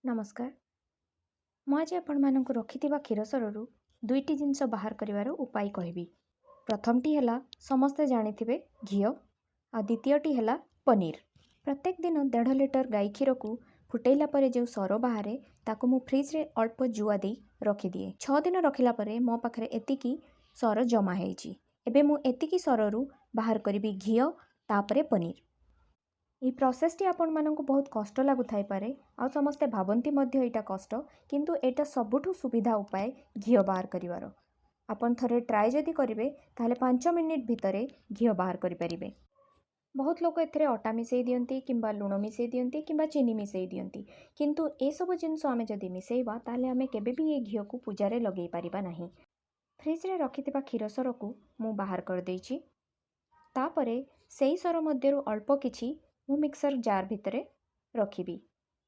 ନମସ୍କାର। ମୁଁ ଆଜି ଆପଣମାନଙ୍କୁ ରଖିଥିବା କ୍ଷୀର ସରରୁ ଦୁଇଟି ଜିନିଷ ବାହାର କରିବାର ଉପାୟ କହିବି। ପ୍ରଥମଟି ହେଲା, ସମସ୍ତେ ଜାଣିଥିବେ, ଘିଅ, ଆଉ ଦ୍ୱିତୀୟଟି ହେଲା ପନିର। ପ୍ରତ୍ୟେକ ଦିନ 1.5 ଲିଟର ଗାଈ କ୍ଷୀରକୁ ଫୁଟେଇଲା ପରେ ଯେଉଁ ସର ବାହାରେ, ତାକୁ ମୁଁ ଫ୍ରିଜରେ ଅଳ୍ପ ଜୁଆ ଦେଇ ରଖିଦିଏ। 6 ଦିନ ରଖିଲା ପରେ ମୋ ପାଖରେ ଏତିକି ସର ଜମା ହେଇଛି। ଏବେ ମୁଁ ଏତିକି ସରରୁ ବାହାର କରିବି ଘିଅ, ତାପରେ ପନିର। ଏଇ ପ୍ରୋସେସଟି ଆପଣମାନଙ୍କୁ ବହୁତ କଷ୍ଟ ଲାଗୁଥାଇପାରେ, ଆଉ ସମସ୍ତେ ଭାବନ୍ତି ମଧ୍ୟ ଏଇଟା କଷ୍ଟ, କିନ୍ତୁ ଏଇଟା ସବୁଠୁ ସୁବିଧା ଉପାୟ ଘିଅ ବାହାର କରିବାର। ଆପଣ ଥରେ ଟ୍ରାଏ ଯଦି କରିବେ, ତାହେଲେ 5 ମିନିଟ୍ ଭିତରେ ଘିଅ ବାହାର କରିପାରିବେ। ବହୁତ ଲୋକ ଏଥିରେ ଅଟା ମିଶାଇ ଦିଅନ୍ତି, କିମ୍ବା ଲୁଣ ମିଶାଇ ଦିଅନ୍ତି, କିମ୍ବା ଚିନି ମିଶାଇ ଦିଅନ୍ତି। କିନ୍ତୁ ଏସବୁ ଜିନିଷ ଆମେ ଯଦି ମିଶାଇବା, ତାହେଲେ ଆମେ କେବେ ବି ଏ ଘିଅକୁ ପୂଜାରେ ଲଗାଇ ପାରିବା ନାହିଁ। ଫ୍ରିଜରେ ରଖିଥିବା କ୍ଷୀର ସରକୁ ମୁଁ ବାହାର କରିଦେଇଛି। ତାପରେ ସେଇ ସର ମଧ୍ୟରୁ ଅଳ୍ପ କିଛି ମୁଁ ମିକ୍ସର ଜାର୍ ଭିତରେ ରଖିବି।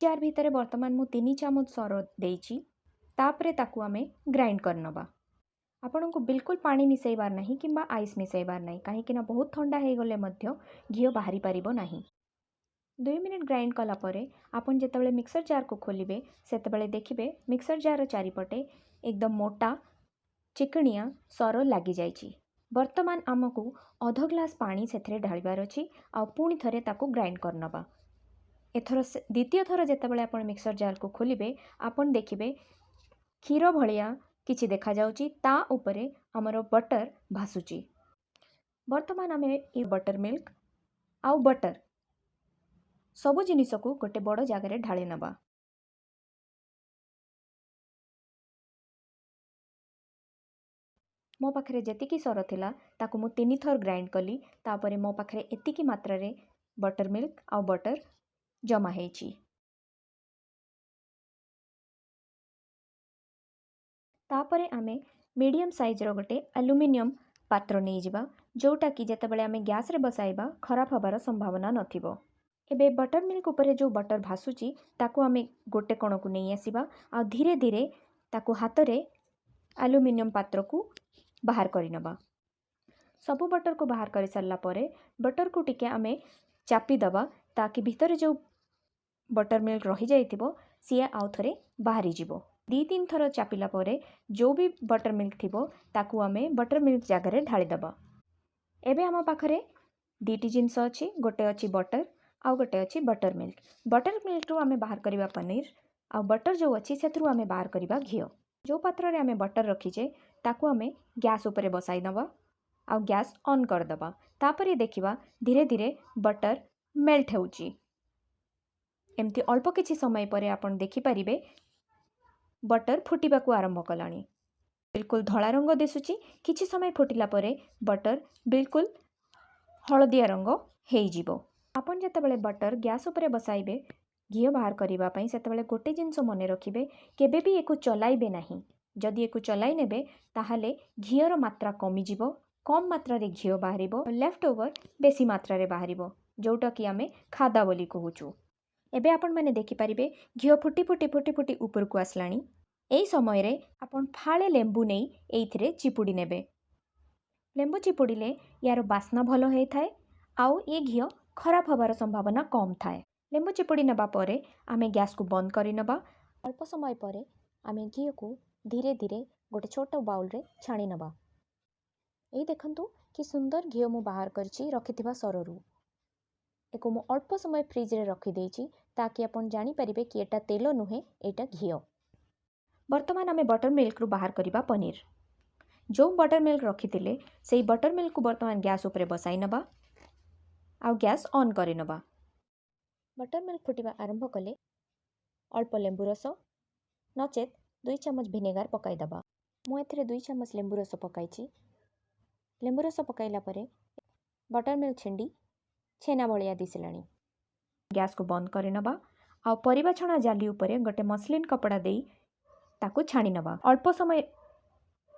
ଜାର୍ ଭିତରେ ବର୍ତ୍ତମାନ ମୁଁ 3 ଚାମଚ ସର ଦେଇଛି। ତାପରେ ତାକୁ ଆମେ ଗ୍ରାଇଣ୍ଡ କରିନେବା। ଆପଣଙ୍କୁ ବିଲକୁଲ ପାଣି ମିଶାଇବାର ନାହିଁ କିମ୍ବା ଆଇସ୍ ମିଶାଇବାର ନାହିଁ, କାହିଁକିନା ବହୁତ ଥଣ୍ଡା ହେଇଗଲେ ମଧ୍ୟ ଘିଅ ବାହାରି ପାରିବ ନାହିଁ। 2 ମିନିଟ୍ ଗ୍ରାଇଣ୍ଡ କଲା ପରେ ଆପଣ ଯେତେବେଳେ ମିକ୍ସର ଜାର୍କୁ ଖୋଲିବେ, ସେତେବେଳେ ଦେଖିବେ ମିକ୍ସର ଜାର୍ର ଚାରିପଟେ ଏକଦମ ମୋଟା ଚିକଣିଆ ସର ଲାଗିଯାଇଛି। ବର୍ତ୍ତମାନ ଆମକୁ ଅଧ ଗ୍ଲାସ୍ ପାଣି ସେଥିରେ ଢାଳିବାର ଅଛି, ଆଉ ପୁଣି ଥରେ ତାକୁ ଗ୍ରାଇଣ୍ଡ କରିନେବା। ଏଥର ଦ୍ୱିତୀୟ ଥର ଯେତେବେଳେ ଆପଣ ମିକ୍ସର ଜାର୍କୁ ଖୋଲିବେ, ଆପଣ ଦେଖିବେ କ୍ଷୀର ଭଳିଆ କିଛି ଦେଖାଯାଉଛି, ତା ଉପରେ ଆମର ବଟର ଭାସୁଛି। ବର୍ତ୍ତମାନ ଆମେ ଏ ବଟର ମିଲ୍କ ଆଉ ବଟର ସବୁ ଜିନିଷକୁ ଗୋଟେ ବଡ଼ ଜାଗାରେ ଢାଳି ନେବା। ମୋ ପାଖରେ ଯେତିକି ସର ଥିଲା, ତାକୁ ମୁଁ ତିନି ଥର ଗ୍ରାଇଣ୍ଡ କଲି। ତାପରେ ମୋ ପାଖରେ ଏତିକି ମାତ୍ରାରେ ବଟର ମିଲ୍କ ଆଉ ବଟର ଜମା ହେଇଛି। ତାପରେ ଆମେ ମିଡ଼ିୟମ୍ ସାଇଜ୍ର ଗୋଟେ ଆଲୁମିନିୟମ୍ ପାତ୍ର ନେଇଯିବା, ଯେଉଁଟାକି ଯେତେବେଳେ ଆମେ ଗ୍ୟାସ୍ରେ ବସାଇବା, ଖରାପ ହେବାର ସମ୍ଭାବନା ନଥିବ। ଏବେ ବଟର ମିଲ୍କ ଉପରେ ଯେଉଁ ବଟର ଭାସୁଛି, ତାକୁ ଆମେ ଗୋଟେ କଣକୁ ନେଇ ଆସିବା, ଆଉ ଧୀରେ ଧୀରେ ତାକୁ ହାତରେ ଆଲୁମିନିୟମ୍ ପାତ୍ରକୁ ବାହାର କରିନେବା। ସବୁ ବଟରକୁ ବାହାର କରିସାରିଲା ପରେ ବଟରକୁ ଟିକେ ଆମେ ଚାପି ଦେବା, ତାକି ଭିତରେ ଯେଉଁ ବଟର ମିଲ୍କ ରହିଯାଇଥିବ, ସିଏ ଆଉ ଥରେ ବାହାରିଯିବ। 2 3 ଥର ଚାପିଲା ପରେ ଯେଉଁ ବି ବଟର ମିଲ୍କ ଥିବ, ତାକୁ ଆମେ ବଟର ମିଲ୍କ ଜାଗାରେ ଢାଳିଦେବା। ଏବେ ଆମ ପାଖରେ ଦୁଇଟି ଜିନିଷ ଅଛି। ଗୋଟେ ଅଛି ବଟର, ଆଉ ଗୋଟେ ଅଛି ବଟର ମିଲ୍କ। ବଟର ମିଲ୍କରୁ ଆମେ ବାହାର କରିବା ପନିର, ଆଉ ବଟର ଯେଉଁ ଅଛି, ସେଥିରୁ ଆମେ ବାହାର କରିବା ଘିଅ। ଯେଉଁ ପାତ୍ରରେ ଆମେ ବଟର ରଖିଛେ, ତାକୁ ଆମେ ଗ୍ୟାସ୍ ଉପରେ ବସାଇ ଦେବା ଆଉ ଗ୍ୟାସ୍ ଅନ୍ କରିଦେବା। ତାପରେ ଦେଖିବା ଧୀରେ ଧୀରେ ବଟର ମେଲ୍ଟ ହେଉଛି। ଏମିତି ଅଳ୍ପ କିଛି ସମୟ ପରେ ଆପଣ ଦେଖିପାରିବେ ବଟର ଫୁଟିବାକୁ ଆରମ୍ଭ କଲାଣି। ବିଲକୁଲ ଧଳା ରଙ୍ଗ ଦିଶୁଛି। କିଛି ସମୟ ଫୁଟିଲା ପରେ ବଟର ବିଲକୁଲ ହଳଦିଆ ରଙ୍ଗ ହେଇଯିବ। ଆପଣ ଯେତେବେଳେ ବଟର ଗ୍ୟାସ୍ ଉପରେ ବସାଇବେ ଘିଅ ବାହାର କରିବା ପାଇଁ, ସେତେବେଳେ ଗୋଟେ ଜିନିଷ ମନେ ରଖିବେ, କେବେ ବି ଏକୁ ଚଲାଇବେ ନାହିଁ। ଯଦି ଏକୁ ଚଲାଇ ନେବେ, ତାହେଲେ ଘିଅର ମାତ୍ରା କମିଯିବ, କମ୍ ମାତ୍ରାରେ ଘିଅ ବାହାରିବ, ଲେଫ୍ଟ ଓଭର ବେଶୀ ମାତ୍ରାରେ ବାହାରିବ, ଯେଉଁଟାକି ଆମେ ଖାଦା ବୋଲି କହୁଛୁ। ଏବେ ଆପଣମାନେ ଦେଖିପାରିବେ ଘିଅ ଫୁଟି ଫୁଟି ଫୁଟି ଫୁଟି ଉପରକୁ ଆସିଲାଣି। ଏହି ସମୟରେ ଆପଣ ଫାଳେ ଲେମ୍ବୁ ନେଇ ଏଇଥିରେ ଚିପୁଡ଼ି ନେବେ। ଲେମ୍ବୁ ଚିପୁଡ଼ିଲେ ୟାର ବାସ୍ନା ଭଲ ହେଇଥାଏ, ଆଉ ଏ ଘିଅ ଖରାପ ହେବାର ସମ୍ଭାବନା କମ୍ ଥାଏ। ଲେମ୍ବୁ ଚିପୁଡ଼ି ନେବା ପରେ ଆମେ ଗ୍ୟାସ୍କୁ ବନ୍ଦ କରିନେବା। ଅଳ୍ପ ସମୟ ପରେ ଆମେ ଘିଅକୁ ଧୀରେ ଧୀରେ ଗୋଟେ ଛୋଟ ବାଉଲରେ ଛାଣି ନେବା। ଏଇ ଦେଖନ୍ତୁ, କି ସୁନ୍ଦର ଘିଅ ମୁଁ ବାହାର କରିଛି ରଖିଥିବା ସରରୁ। ଏକୁ ମୁଁ ଅଳ୍ପ ସମୟ ଫ୍ରିଜରେ ରଖିଦେଇଛି, ତାକି ଆପଣ ଜାଣିପାରିବେ କି ଏଇଟା ତେଲ ନୁହେଁ, ଏଇଟା ଘିଅ। ବର୍ତ୍ତମାନ ଆମେ ବଟର ମିଲ୍କରୁ ବାହାର କରିବା ପନିର। ଯେଉଁ ବଟର ମିଲ୍କ ରଖିଥିଲେ, ସେଇ ବଟର ମିଲ୍କକୁ ବର୍ତ୍ତମାନ ଗ୍ୟାସ୍ ଉପରେ ବସାଇ ନେବା ଆଉ ଗ୍ୟାସ୍ ଅନ୍ କରିନେବା। ବଟର ମିଲ୍କ ଫୁଟିବା ଆରମ୍ଭ କଲେ ଅଳ୍ପ ଲେମ୍ବୁ ରସ ନଚେତ୍ 2 ଚାମଚ ଭିନେଗାର ପକାଇଦେବା। ମୁଁ ଏଥିରେ 2 ଚାମଚ ଲେମ୍ବୁ ରସ ପକାଇଛି। ଲେମ୍ବୁ ରସ ପକାଇଲା ପରେ ବଟର ମିଲ୍କ ଛିଣ୍ଡି ଛେନା ଭଳିଆ ଦିଶିଲାଣି। ଗ୍ୟାସ୍କୁ ବନ୍ଦ କରିନେବା, ଆଉ ପରିବା ଛଣା ଜାଲି ଉପରେ ଗୋଟେ ମସଲିନ୍ କପଡ଼ା ଦେଇ ତାକୁ ଛାଣି ନେବା। ଅଳ୍ପ ସମୟ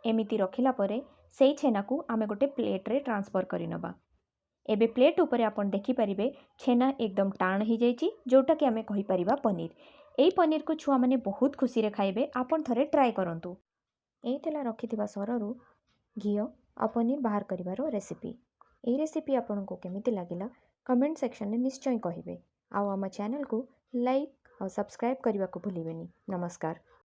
ଏମିତି ରଖିଲା ପରେ ସେଇ ଛେନାକୁ ଆମେ ଗୋଟେ ପ୍ଲେଟ୍ରେ ଟ୍ରାନ୍ସଫର୍ କରିନେବା। ଏବେ ପ୍ଲେଟ୍ ଉପରେ ଆପଣ ଦେଖିପାରିବେ ଛେନା ଏକଦମ ଟାଣ ହେଇଯାଇଛି, ଯେଉଁଟାକି ଆମେ କହିପାରିବା ପନିର। ଏଇ ପନିରକୁ ଛୁଆମାନେ ବହୁତ ଖୁସିରେ ଖାଇବେ। ଆପଣ ଥରେ ଟ୍ରାଏ କରନ୍ତୁ। ଏଇ ଥିଲା ରଖିଥିବା ସରରୁ ଘିଅ ଆଉ ପନିର ବାହାର କରିବାର ରେସିପି। ଏଇ ରେସିପି ଆପଣଙ୍କୁ କେମିତି ଲାଗିଲା, କମେଣ୍ଟ ସେକ୍ସନରେ ନିଶ୍ଚୟ କହିବେ, ଆଉ ଆମ ଚ୍ୟାନେଲକୁ ଲାଇକ୍ ଆଉ ସବସ୍କ୍ରାଇବ୍ କରିବାକୁ ଭୁଲିବେନି। ନମସ୍କାର।